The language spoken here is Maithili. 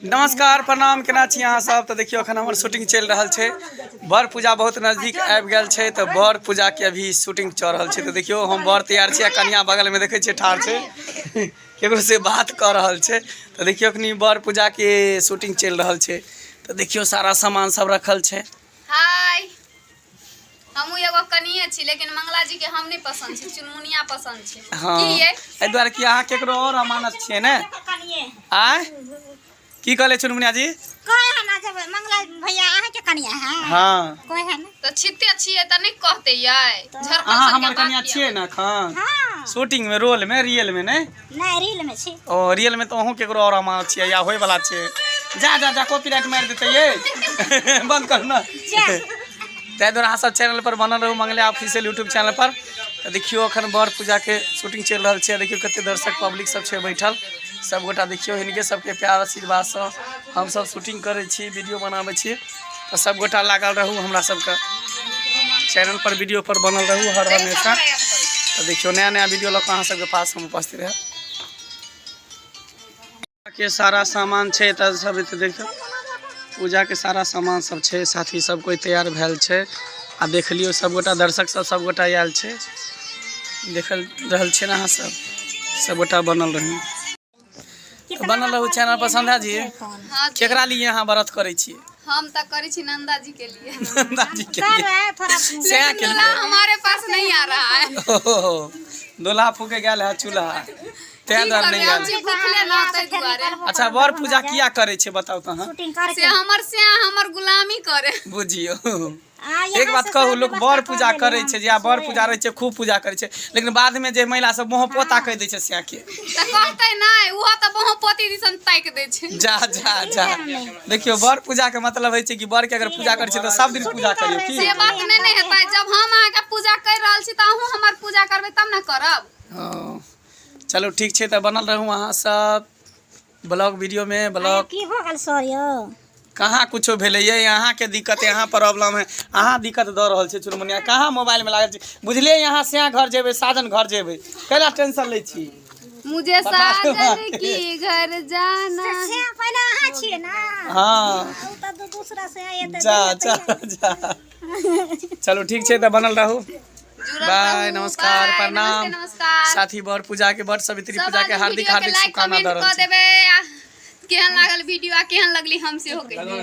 नमस्कार प्रणाम, केना छी अहाँ सब? तऽ देखियौ अखन हमर शूटिंग चलि रहल छै। बर पूजा बहुत नजदीक आबि गेल छै, तऽ बर पूजा के अभी शूटिंग चल रहल छै। तऽ देखियौ हम बर तैयार छी आ कनिया बगल में देखै छियै ठाढ़ छै, केकरो से बात कऽ रहल छै। तऽ देखियौ अखनी बर पूजा के शूटिंग चलि रहल छै। तऽ देखियौ सारा सामान सब रखल छै। हाय, हमहूँ एगो कनिए छी, लेकिन मंगला जी के हम नहीं पसंद छी, चुनमुनिया पसंद छै। हाँ। की ये? एहि दुआरे कि अहाँ केकरो और अमानत छियै ने। कनिए। आय, की कहले चुनमुनिया जी? कोई है ना, जब मंगला भैया अहाँ के कनिया है। हाँ। कोई है ना। तऽ छिते छियै तऽ नहीं कहते ये झरकल अहाँ सन के हमर बात कनिया किया? छियै ने एखन? हाँ। शूटिंग में, रोल में, रियल में नहीं? नहीं, रील में छी। ओ रियल में तो अहूँ केकरो और अमानत छियै या होय वाला छै। जा जा जा, कॉपीराइट मारि देतै ये, बंद करू ना। जा। ताहि दुआरे अहाँ सब चैनल पर बनल रहू, मंगले ऑफिशियल यूट्यूब चैनल पर। तऽ देखियौ अखन बर पूजा के शूटिंग चलि रहल छै। देखियौ कते दर्शक पब्लिक सब छै बैठल, सब गोटा। देखियौ हिनके सबके प्यार आशीर्वादसँ हमसब शूटिंग करै छी, वीडियो बनाबै छी। तऽ सब गोटा लागल रहू हमरा सबके चैनल पर, वीडियो पर बनल रहू हर हमेशा। तऽ देखियौ नया नया वीडियो लऽ कऽ अहाँ सबके पास हम उपस्थित रहब। के सारा सामान छै तऽ सब एतऽ देखियौ पूजा के सारा सामान सब छै। साथी सब कोइ तैयार भेल छै आ देख लियौ सबगोटा दर्शक सब सबगोटा आयल छै, देखल रहल छै ने। अहाँ सब सबगोटा बनल रहू, बनल रहू चैनल पर। संध्या जी। हाँ जी। केकरा लिए अहाँ व्रत करै छियै? हम तऽ करै छी नंदा जी के लिए। नंदा जी के कर लिए? रहा है थोड़ा। सएह के लेकिन दूल्हा लिए। हमारे पास नहीं आ रहा है। ओहो, दूल्हा फूके गेल है चूल्हा, तें की दुआरे करबै, नहि हम आयल। छी भुखले ना, ताहि दुआरे। अच्छा, बर पूजा किया करै छै, बताउ तऽ अहाँ। शूटिंग करके। से हमर से हमर गुलामी करे। बुझियौ। आ, एक यहाँ बात से कहू, सब लोक व्यवस्था बर कर पूजा देली करै हम। छै, जे बर पूजा रहै छै खूब पूजा करै छै, लेकिन बादमे जे महिला सब मुँह पोता कहि दै छै सएह के। तऽ कहतै नहि, ओहो तऽ बहु पोती दिसन ताकि दै छै। जा जा जा, देखियौ बर पूजा के मतलब होइ छै कि बर के अगर पूजा करै छै तऽ सब दिन पूजा करियौ की? से बात नहि ने हेतै। जब हम अहाँके पूजा करि रहल छी तऽ अहूँ हमर पूजा करबै तब ने करब। हँ, चलू ठीक छै, तऽ बनल रहू अहाँ सब ब्लॉग वीडियो में ब्लॉग। की हो गेल सर यौ? कहाँ कुछो भेलै ये, अहाँके दिक्कत, यहाँ प्रॉब्लम है, अहाँ दिक्कत दऽ रहल छी। चुनमुनिया कहाँ मोबाइल में लागल छी? बुझलियै, यहाँ से घर जेबै, साजन घर जेबै, कैला टेंशन लै छी? मुझे पता साजन नहीं। की घर जाना। से पहिले अहाँ छियै ना। हाँ। ओ तऽ दूसरा से एतै। जा जा जा, चलू ठीक छै, तऽ बनल रहू। जुड़ल बाय। रहू, नमस्कार। बाय, प्रणाम। नमस्ते, नमस्कार। साथी, बर पूजा के, बड़ सवित्री सब पूजा के आदमी हार्दिक वीडियो के हार्दिक लाइक शुभकामना कमेंट दऽ रहल कऽ छी। देबै आ केहन लागल वीडियो आ केहन लगली हम सेहो कहि देबै।